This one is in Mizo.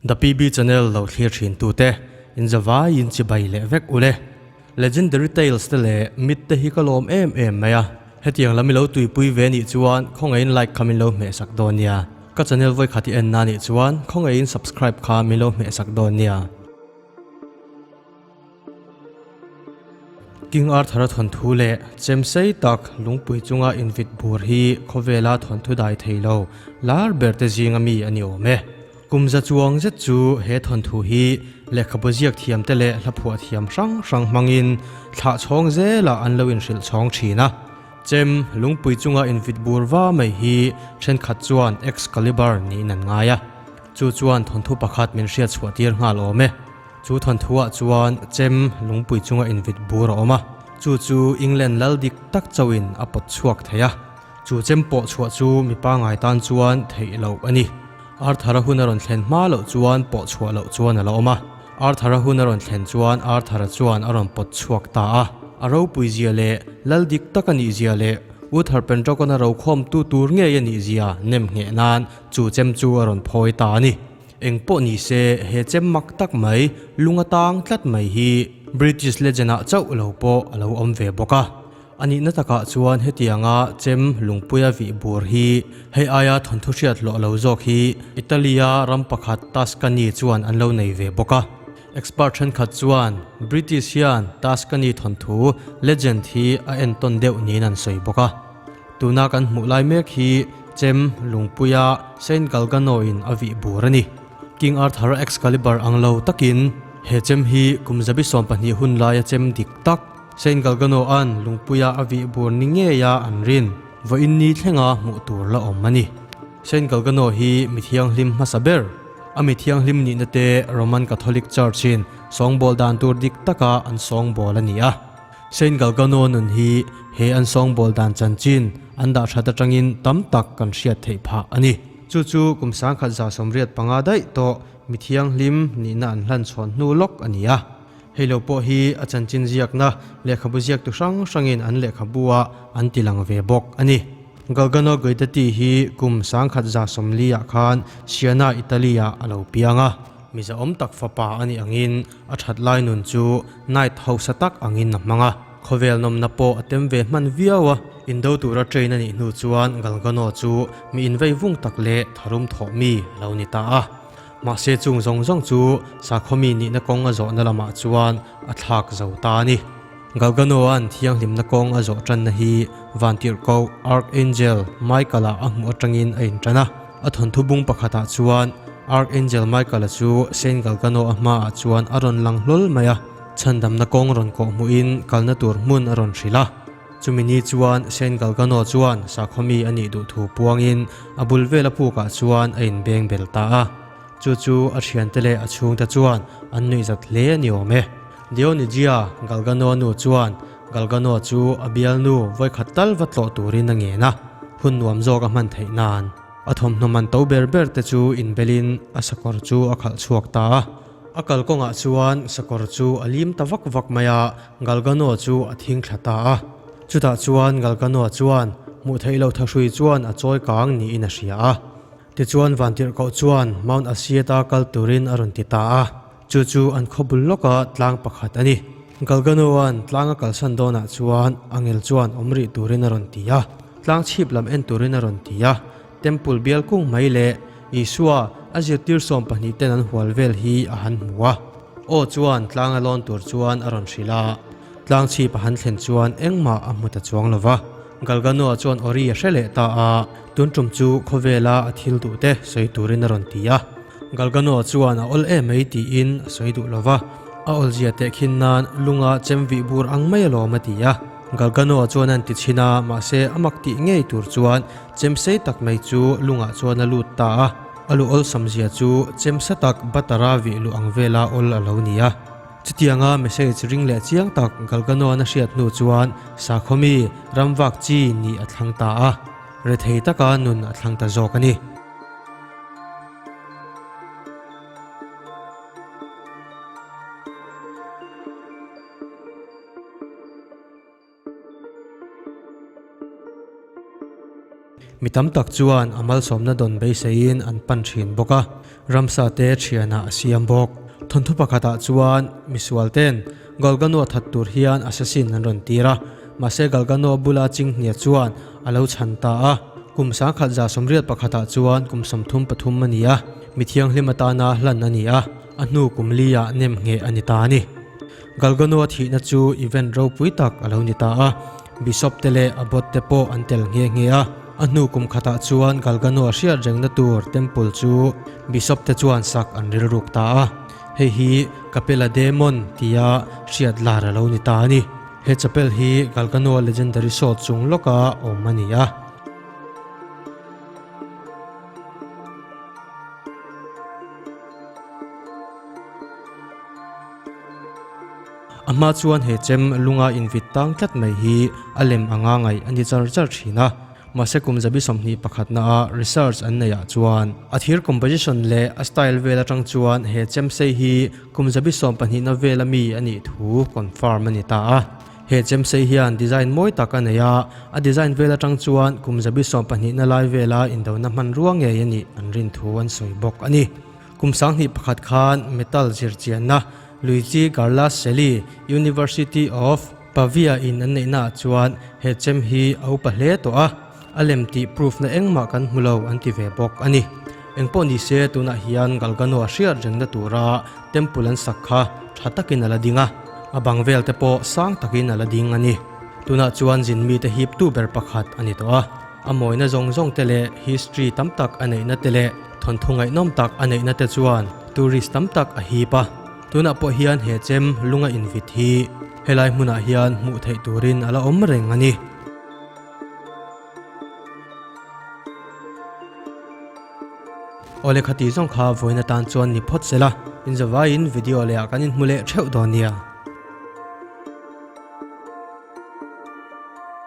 The PB Channel lo thlir thin tute in zavai in chibai leh vek ule. Legendary Tales te leh Myth te hi ka lawm em em mai a. Hetiang lam i lo tuipui ve nih chuan khawngaihin like kha min lo hmehsak dawn nia. Ka channel vawikhat i en na nih chuan khawngaihin subscribe kha min lo hmehsak dawn nia. King Arthur-a thawnthu leh chem sei tak lungpui chunga invit bur hi khawvela thawnthu dai thei lo lar ber te zinga mi a ni awm e. Kum za chuang zet chu he thawnthu hi lehkhabu ziak thiam te leh hlaphuah thiam hrang hrang hmangin thlah chhawng zelah an lo inhrilh chhawng thin a. Chem lungpui chunga invit bur va mai hi thenkhat chuan Excalibur niin an ngai a. Chu chuan thawnthu pakhat min hriat chhuah tir nghal awm e. Chu thawnthuah chuan chem lungpui chunga invit bur a awm a, chu chu England lal dik tak chauhin a pawt chhuak thei a. Chu chem pawh chhuah chu mi pangngai tan chuan theih loh a ni. Arthur-a hun a rawn thlen hma loh chuan pawh chhuah loh chuan a la awm a. Arthur-a hun a rawn thlen chuan Arthur-a chuan a rawn pawt chhuak ta a. A ropui zia leh lal dik tak a nih zia leh Uther Pendragon-a rokhawmtu tur ngei a nih zia nem ngheh nan chu chem chu a rawn phawi ta a ni. Eng pawh ni se, he chem mak tak mai, lung a tang tlat mai hi British legend-ah chauh lo pawh a lo awm ve bawk a. A nihna takah chuan hetianga chem lungpuia vih bur hi hei aia thawnthu hriat hlawh lo zawk hi Italy-a ram pakhat Tuscany chuan an lo nei ve bawk a. Expert thenkhat chuan British hian Tuscany thawnthu legend hi a entawn deuh niin an sawi bawk a. Tuna kan hmuh lai mek hi chem lungpuia Saint Galgano-in a vih bur a ni. King Arthur Excalibur ang lo takin he chem hi kum 12 hun laia chem dik tak Saint Galgano-a'n lungpuia a vih bur ni ngeia an rin vawiin ni thlenga hmuh tur la awm a ni. Saint Galgano hi mi thianghlim hmasa ber, a mi thianghlim nihna te Roman Catholic Church-in sawngbawl dan tur dik taka an sawngbawl a ni a. Saint Galgano nun hi he an sawngbawl dan chanchin an dah that atangin tam tak kan hriat theih phah a ni. Chu chu kum 1985 daih tawh mi thianghlim nihna an hlan chhawn hnu lawk a ni a. Hei lo pawh hi a chanchin ziakna lehkhabu ziaktu hrang hrangin an lehkhabu ah an ti lang ve bawk a ni. Galgano Guidetti hi kum 1940 ah khan Siena, Italy ah a lo piang a. Mizaawm tak fapa a nih angin a that lai nun chu Knight hausa tak angin a hmang a, khawvel nawmna pawh a tem ve hman viau a. Indo tura train a nih hnu chuan Galgano chu mi invei vung tak leh tharum thawh mi a lo ni ta a. Mahse chung zawng zawng chu sakhaw mi nihna kawng a zawhna lamah chuan a thlak zo ta a ni. Galgano-a'n thianghlimna kawng a zawh tanna hi Vantirhkoh, Archangel, Michael-a a hmuh atangin a intan a. A thawnthu bung pakhatah chuan Archangel Michael-a chu Saint Galgano-a hmaah chuan a rawn lang hlawl mai a, chhandamna kawng rawn kawh hmuhin kalna tur hmun a rawn hrilh a. Chumi ni chuan Saint Galgano chuan sakhaw mi a nih duh thu puangin a bul vela pukah chuan a inbeng bel ta a. Chu chu a thiante leh a chhungte chuan an nuihzat hle a ni awm e. Dionisia Galgano nu chuan Galgano chu a bialnu vawikhat tal va tlawh turin a ngen a, hun nuam zawk a hman theih nan. A thawmhnaw man to ber ber te chu inbelin a sakawr chu a khalh chhuak ta a. A kalkawngah chuan sakawr chu a lim ta vak vak mai a, Galgano chu a thing thla ta a. Chutah chuan Galgano chuan hmuh theih loh thahrui chuan a chawi kang niin a hria a. Tichuan Vantirhkoh chuan Mount Asiata kal turin a rawn ti ta a. Chu chu an khaw bul lawka tlang pakhat a ni. Galgano-a'n tlang a kalsan dawnah chuan angel chuan awm rih turin a rawn ti a, tlang chhip lam en turin a rawn ti a. Temple bial kung mai leh Isua a zirtir 12 ten an hual vel hi a han hmu a. Aw chuan tlang a lawn tur chuan a rawn hrilh a, tlang chhip a han thlen chuan engmah a hmu ta chuang lo va. Galgano-a chuan Ori a hre leh ta a, tun tum chu khawvela a thil duh te sawi turin a rawn ti a. Galgano chuan a awl em mai tiin a sawi duh lo va, a awlzia tehkhin nan lunga chem vih bur ang mai alawm a ti a. Galgano chuan a inti chhin a, mahse a mak tih ngei tur chuan chem sei tak mai chu lungah chuan a lut ta a, a lu awlsam zia chu chem sa tak butter-a vih luh ang vela awl a lo ni a. Chutianga message ring leh chiang tak Galgano-a'n a hriat hnu chuan sakhaw mi ramvak chi nih a thlang ta a, rethei taka nun a thlang ta zawk a ni. Mi tam tak chuan a malsawmna dawn beiseiin an pan thin bawk a, ramsa te thianah a siam bawk. Thawnthu pakhatah chuan misual ten Galgano that tur hian assassin an rawn tir a, mahse Galgano bula chinghnia chuan a lo chhan ta a. Kum 1181 pakhatah chuan kum 33 a ni a, mi thianghlim atana hlan a ni a, a hnu kum liah nem ngheh a ni ta a ni. Galgano thihna chu event ropui tak a lo ni ta a, Bishop te leh Abbot te pawh an tel nghe nghe a. A hnu kum khatah chuan Galgano hriat rengna tur temple chu Bishop te chuan sak an rilruk ta a. Hei hi Capella de Mon tia hriat lar a lo ni ta a ni. He chapel hi Galgano legendary sword chung lawka awm a ni a. A hma chuan he chem lunga invit tang tlat mai hi a lem anga ngaih a ni char char thin a. Mahse kum zabi 21 na a research an neih ah chuan a thir composition leh a style vel atang chuan he chem sei hi kum zabi 12 na vel ami a nih thu confirm a ni ta a. He chem sei hian design mawi tak a nei a, a design vel atang chuan kum zabi 12 na lai vela indona hmanrua ngei a nih an rin thu an sawi bawk a ni. Kum 2001 khan metal zirchianna Luigi Garlaselli, University of Pavia in an neihna ah chuan he chem hi a upa hle tawh a, a lem tih proof na engmah kan hmu lo an ti ve bawk a ni. Engpawh ni se tunah hian Galgano a hriat rengna tura temple an sak kha tha takin a la ding a, a bang vel te pawh sang takin a la ding a ni. Tunah chuan zin mite hip tu ber pakhat a ni tawh a, a mawina zawng zawng te leh history tam tak a neihna te leh Thawnthu ngaihnawm tak a neihna te chuan tourist tam tak a hip a, tunah pawh hian he chem lunga invit hi helai hmunah hian hmuh theih turin a la awm reng a ni. Awle khati zawng kha vawiin atan chuan ni phawt sela, inzavaiin video lehah kan inhmu leh theuh dawn nia.